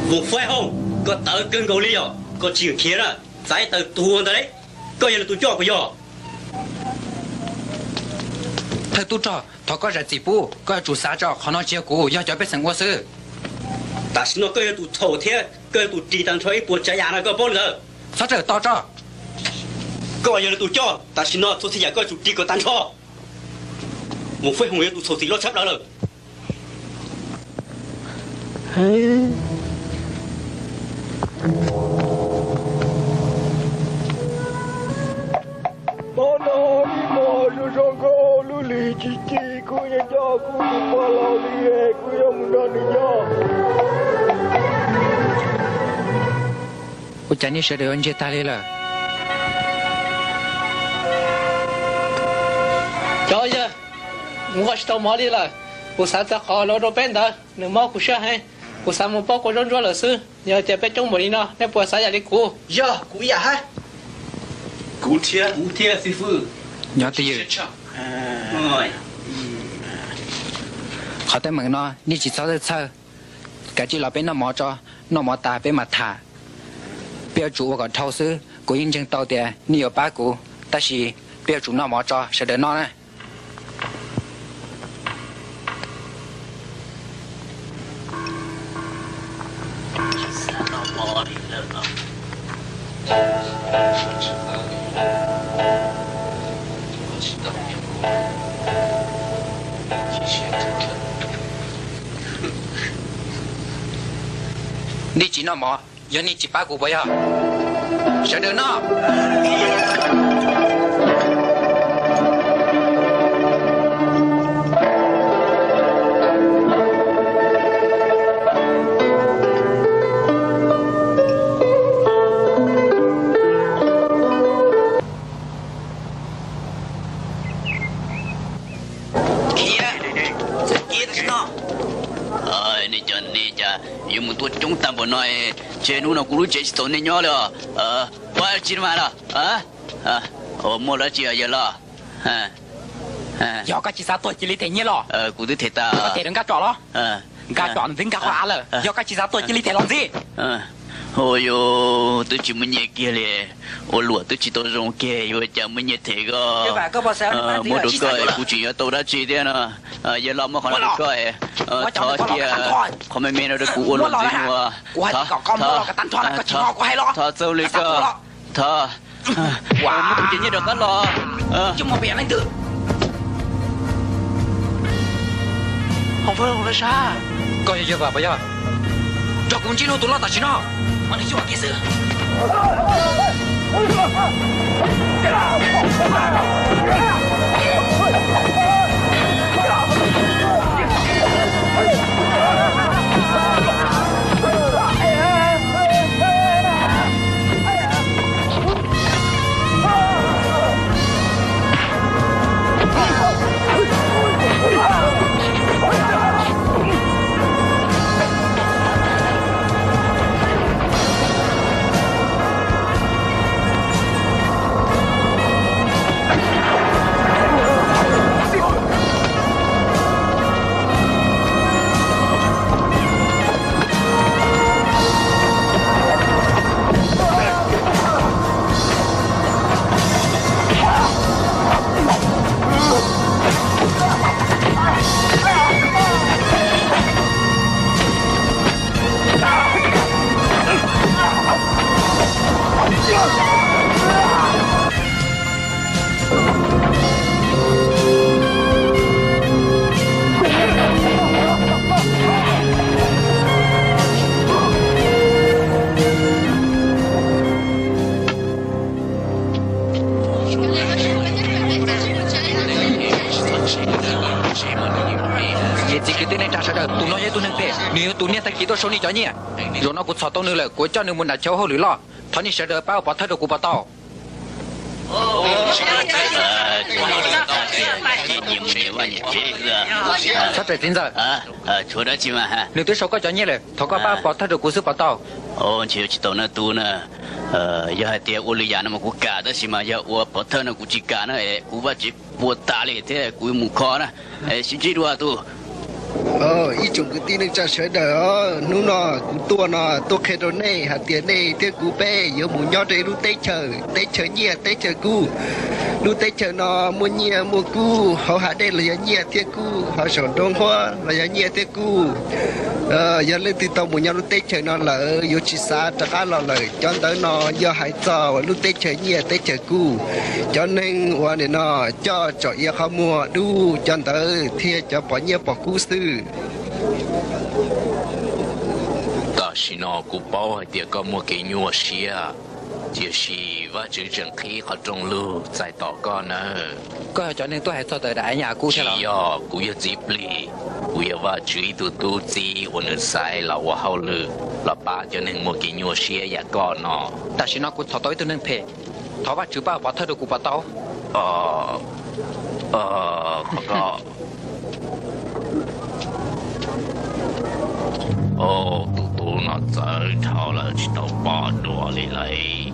Mus faib hauj, koj tawv kawg nkaus li os, koj tsis khiav na, txav ib taw tuag ntag. Koj yog nws tus coj puas yog? Thawj tub rog, thov koj zam txim pub, koj yuav tsum xav tso, qhov no tsis yog kuv, yog cov pej xeem ua xwb. Tam sim no koj yog tus txhaum thiab koj yog tus ris tag nrho ib puas tsav yam no, koj paub li ntawd. Txhob rawm to tso. Koj yog nws tus coj, tam sim no txhua txhia yam koj yuav tsum ris kom tag nrho. Mus faib hauj yog tus txhaum txim loj tshaj plaws lawm. Pab no ib mos zoo zoo nkauj lub lig tsis ci kuj yeej coj kuv tus pog laus li, kuv yuav mus nrog nws nyob. Ua cas nej sawv daws yuav ntsiag tag li lawm? Cov yawg, mus nqa tsis tau mov li lawm. Kuv xav txog qhov lawv ua rau peb ntawd, nws mob kuv siab heev. Kuv xav mus pauj kua zaub ntsuab lawm xwb. Yog tias peb coob npaum li no, nej puas xav yam li kuv? Yog kuv ib yam hab. Kuv thiab, kuv thiab xib fwb. Nyob twj ywm. Qhov teeb meem no nej tsis txhob txhawj, kav tsij los peb noj mov tso, noj mov tas peb mam tham. Peb yuav tsum ua kom dhau xwb, kuv yeej ntseeg tau tias nej yuav pab kuv, tab sis peb yuav tsum noj mov tso sawv daws noj na. Nej tsis noj mov, yog nej tsis pab kuv puas yog? Sawv daws noj. Nej cov, nej cas yuav mus tuaj coob tag npaum no, ntshe hnub no kuv lub tsev tsis txaus nej nyob li os. Ua tsis mas los, muaj dab tsi yawg los? Yog koj tsis xav tuag cia li them nyiaj los. Kuv twb them tas. Koj them rau nkaj tsom los? Nkaj tsom ntxiv nkaj qhov av lawm, yog koj tsis xav tuag cia li them los ntxiv. Ua yus twb tsis muaj nyiaj kiag li, ua luam twb tsis tau zoo kiag, yuav cas muaj nyiaj them koj. Muab rau koj kuv tseem yuav tau dab tsi thiab no. Yawg los muab qhov no rau koj, thov cia qhov me me no rau kuv ua luam ntxiv ua. Thov, thov txaus li koj, thov. Muab kuv cov nyiaj rov qab los. Koj yog yawg Vam puas yog? Nrog kuv ntsib hnub tus loj tam sim no. Niam txiv kwv tij neej tsa sawv daws, tus no yog tus neeg phem, nws yog tus niag tag kis tuaj sau nej cov nyiaj. Zaum no kuv txhom tau nws lawm, kuv coj nws mus nram chaw hauj lwm loj. Thov nej sawv daws pab ua pov thawj rau kuv puas tau? Txhob raws txiv ntxawm. Nws twb sau koj cov nyiaj lawm, thov koj pab pov thawj rau kuv xwb puas tau? Ntshe yuav tsis tau na tub na. Yog hais tias ua lwm yam no mas kuv kam, tab sis mas yog ua pov thawj no kuv tsis kam na, kuv vaj tsev puas tas li thiab kuv mus kho na. Sib ntsib dua tus. Ib tsoom kwv tij neej tsa sawv daws os, hnub no kuv tuaj no tuaj qhia rau nej hais tias nej thiab kuv peb yuav mus nyob rau ib lub teb chaws, teb chaws nyiaj teb chaws kub. Lub teb chaws no muaj nyiaj muaj kub, hauv hav dej los yog nyiaj thiab kub, hauv saum nruab nqhuab los yog nyiaj thiab kub. Yog leej twg tau mus nyob lub teb chaws no lawm yuav tsis xav rov qab los lawm. Cov ntawv no yog hais txog lub teb chaws nyiaj teb chaws kub. Cov neeg uas nim no coj tsom iav qhov muag dub, cov ntawd thiaj cov pom nyiaj pom kub xwb. Tam sim no kuv paub hais tias koj muaj kev nyuaj siab, tiam sis Vajtswv tseem qhib qhov rooj lug txais tos koj nawb. Koj yog cov neeg tuaj hais txog tawm daim nyaj kub thiab los? Tsis yog, kuv yog txiv plig, kuv yog Vajtswv ib tug tub txib uas nws xaiv los ua hauj lwm los pab cov neeg muaj kev nyuaj siab yam koj no. Tam sim no kuv txhom tau ib tug neeg phem, thov Vajtswv pab pov thawj rau kuv puas tau? Qhov ko Tus tub no txawv dhau lawm tsis tau pom dua li lawm.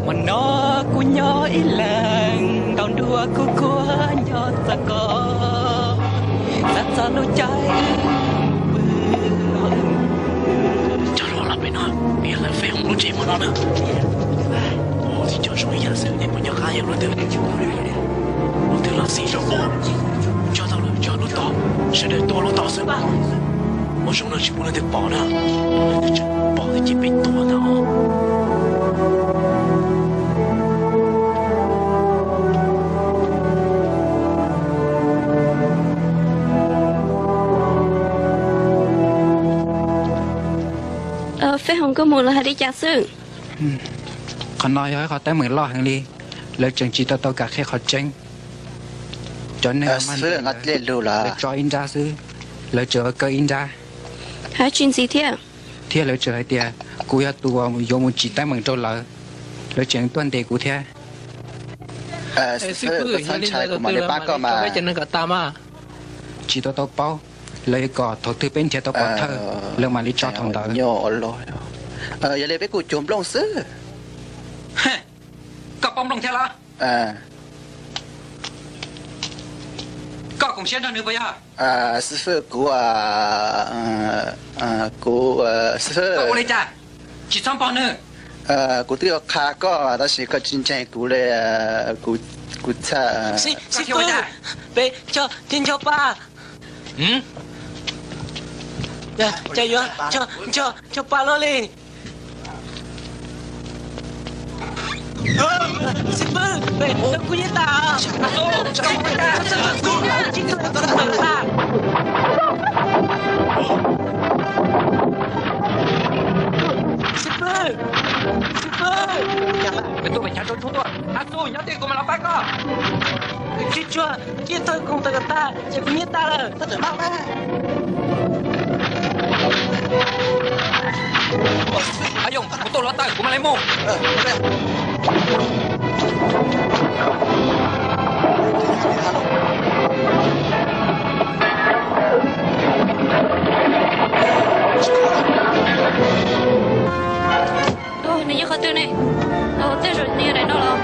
Hmo no kuv nyob ib leeg, ntaus nruas kuv kuaj nyob txog koj, xav txog lub caij wb pw. Cov hluas los pem no, peb lawv fej hoom lub tsev hmo no na. Ua txiv cov zoo ib yam xwb, nej puas nco qab yog lub twg, lub twg los xij zoo ua. Cog tau lawm, cog lub tod, sawv daws tua lub tod xwb. Ua zoo no tsis pub leej twg pom na, leej twg tseem pom ces peb tua ntag. Fej hoom, koj mus los hais li cas xwb? Qhov no yog ib qhov teeb meem loj heev li, lawv tseem tsis tau tau kam qhia qhov tseeb. Cov neeg mas lawv tso ib nrab xwb, lawv tseem ua kaw ib nrab. Hais tsis ntxiv thiab. Thiab lawv tseem hais tias kuv yog tus uas yuav mus tsim teeb meem rau lawv, lawv tseem tuaj ntes kuv thiab. Tsis tau tau paub, lawv kom thaum twg peb nrhiav tau pov thawj, lawv mam li tso thaum ntawd. Yog li peb kuj cuag nplooj xwb. Koj paub nplooj thiab los? Koj koom siab nrog nws puas yog? Xib fwb, kuv, kuv, xib fwb, koj ua li cas? Tsis txhob npog nws. Kuv twb yuav qha koj tab sis koj tsis ntseeg kuv li. Kuv txhaj, xib fwb, peb nco thiab nco pa. Cas yuav nco pa luaj li? Xib fwb, kuv nyiaj tas. Xib fwb, xib fwb, tuaj pem chav rau tshoob tuaj. Ab, nyob twj ywm kuv mam los pab koj. Tsis tshua, nyiaj tawg koom tawm kom tag ces kuv nyiaj tas lawm. Ayoo, kuv tuaj luav taws kuv mam li mus. Nws yog qhov twg ne? Tej zaum nws yog daim no los?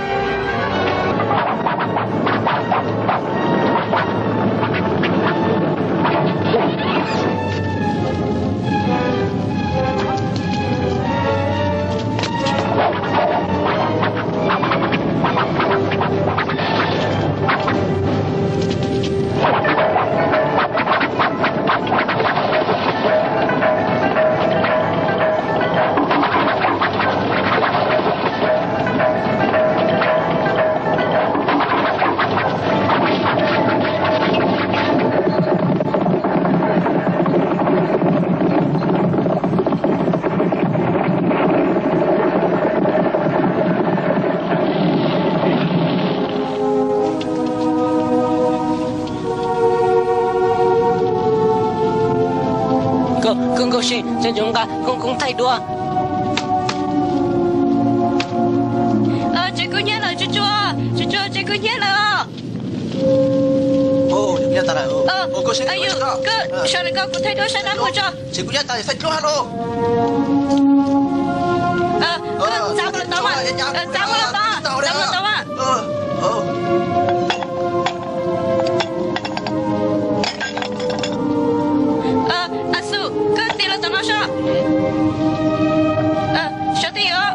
Koj nkauj se, nco nco nqa koob koob thaij dua. Tsev kub hnyiab lawm, Tsuas Tsuas, Tsuas Tsuas, tsev kub hnyiab lawm os. Koj sawv daws nkaus kuv thaij duab sab nab mus tso. Txav kuv los tau, txav kuv los tau, txav kuv los tau. A Xu, koj tig los tom no sob. Sob twb yog.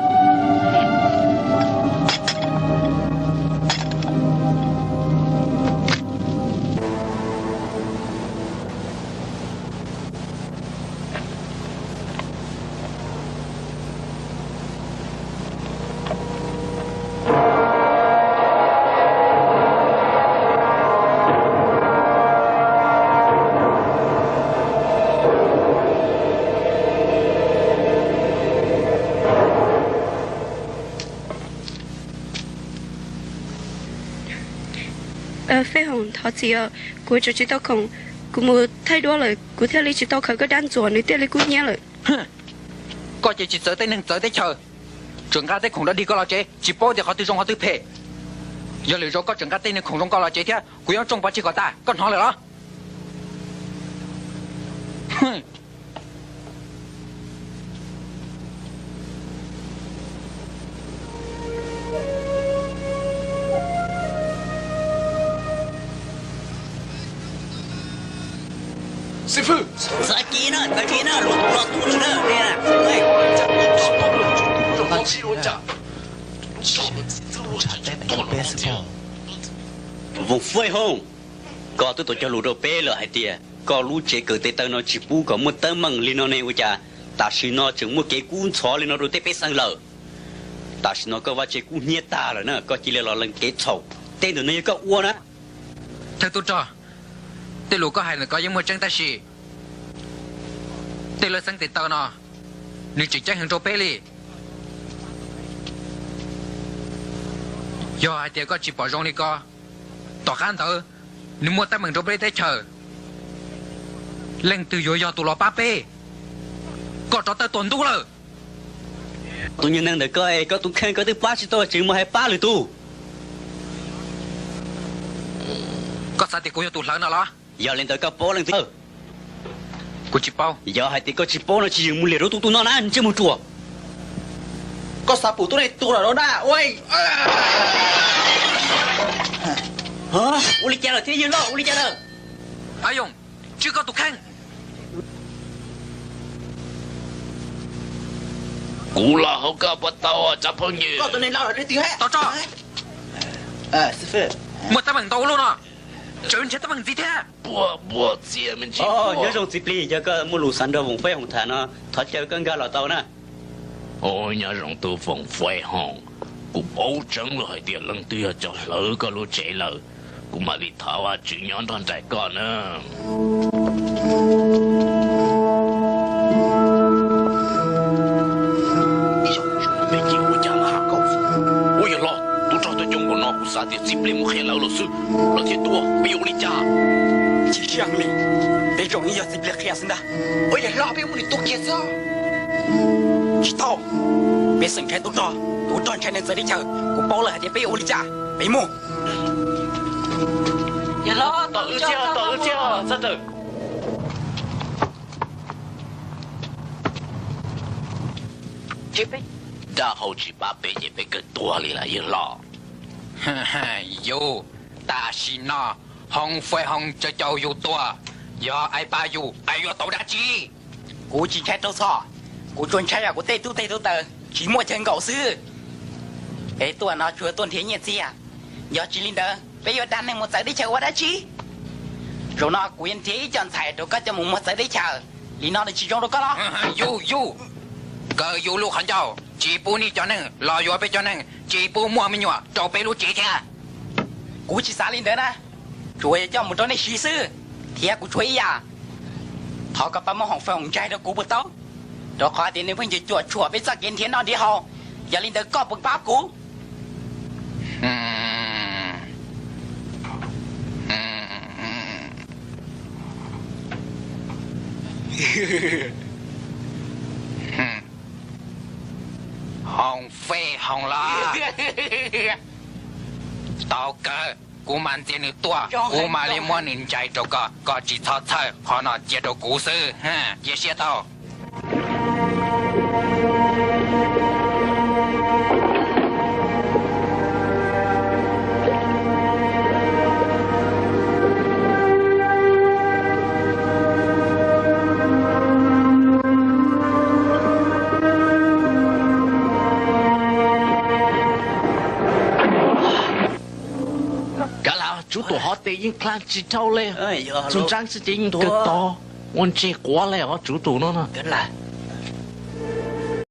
Fej Hoom, thov txim os, kuv tseem tsis tau khoom, kuv mus thaij duab lawm kuv thiaj li tsis tau khaws koj dab ntxuam, nws thiaj li kub hnyiab lawm. Koj ces tsis txawv tej neeg txawv teb chaws, tseem nqa tej khoom dog dig koj los tsev, tsis paub tias qhov twg zoo qhov twg phem. Yog lwm zaus koj tseem nqa tej neeg khoom zoo koj los tsev thiab, kuv yuav tsoo pov tseg kom tas, koj hnov lawm los? Xib fwb, txav kis na, txav kis na, luag tus los tus lawm na. Voos Fej Hoom, koj twb tau cog lus rau peb lawm hais tias koj lub tsev kawm tes taw no tsis pub kom muaj teeb meem li no ne, ua cas tam sim no tseem muaj kev kub ntxhov li no rau tej pej xeem lawm? Tam sim no koj vaj tse kub hnyiab tag lawm na, koj cia li los lees kev txhaum, tej ntawm no yog koj ua na. Thawj tub rog, tej lus koj hais ntawm ko yeej muaj tseeb tab sis tej lawv xeeb tes taw no nws tseem ceeb heev rau peb li. Yog hais tias koj tsis pom zoo li ko, tom qab ntawd nws muaj teeb meem rau peb teb chaws, leej twg yuav yog tus los pab peb? Koj rov tawm tuam ntug lawm. Tus nyuag neeg ntawm koj es koj tus kheej koj twb pab tsis tau tseem mus hais pab lwm tus. Koj xav tias kuv yog tus hlawv no los? Yog li ntawd koj paub leej twg? Kuv tsis paub. Yog hais tias koj tsis paub no tsis yeem mus liam rau tus tus no na, ntsej muag ruam. Koj xav pum tub neeg tuag lawm no na. Ua li cas lawm thiab yawg loj, ua li cas lawm? Ayoos, tswj koj tus kheej. Kuv los hauv koj puas tau tsob phooj ywg? Koj tus neeg laus lawm leej twg? Tau tso. Muaj teeb meem ntau ua luaj no, tsawv nrhiav teeb meem ntxiv thiab. Nyob zoo txiv plig, yog koj muaj lus xav nrog Voos Fej Hoom tham no, thov caw koj nkag los tau na. Nyob zoo tub Voos Fej Hoom, kuv paub tseeb lawm hais tias leej twg yog cov hlawv koj lub tsev lawm, kuv mam li thov Vajtswv nyob nrog nraim koj na. Ua yawg hlob, tub rog tuaj coob npaum no kuv xav tias txiv plig mus qhia lawv los xwb, lawv thiaj tuaj, peb yuav ua li cas? Tsis siab li, peb zoo ib yog txiv plig qhia xwb ntag. Ua yawg hlob, peb muab nws tua kiag xwb. Tsis tau, peb xeem ntshai tub rog, tub rog ntshai neeg txawv teb chaws, kuv paub lawm hais tias peb yuav ua li cas, peb mus. Tom wb txiag, tom wb txiag, txhob tawm. Dab hau tsis pab peb ces peb kawg tuag li lawm yawg hlob. Yus, tam sim no Hoo Fej Hoo caum caum yus tuag, yog ai pab yus ai yuav tau dab tsi? Kuv tsis ntshai rau txhoj, kuv tsuas ntshai yog kuv tej tub teg tub taws tsis muaj chaw nkaum xwb. Peb tuaj no tsuas tuaj nrhiav nyiaj txiag, yog tsis li ntawd peb yuav dag neeg mus txawv teb chaws ua dab tsi? Zaum no kuv yuav nrhiav ib co ntxhais rau koj coj mus muag txawv teb chaws, li no nws tsis zoo rau koj los? Yus, yus, kaw yus lub qhov ncauj, tsis pub nej cov neeg los yuav peb cov neeg, tsis pub muaj me nyuam rau peb lub tsev thiab. Kuv tsis xav li ntawd na, tsuas yog coj mus rau nej siv xwb, thiab kuv tshuav ib yam, thov koj pab muab Hoo Fej Hoo ntsaig rau kuv puas tau? Rau qhov tias nws pheej cuam cuam peb txoj kev nrhiav noj nrhiav haus, yog li ntawd koj puas pab kuv? Hoo Fej Hoo los? Tau kawg, kuv mam ntxias nws tuaj, kuv mam li muab nws ntsais rau koj, koj tsis txhob txhawj, qhov no cia rau kuv xwb, cia siab tau. Kav lam, tsuv tus hov tes yeej dlha tsis dhau le. Txog ntsaab xwb ces yeej kawg tog, ua ntseg quav le os tsuv tus no no.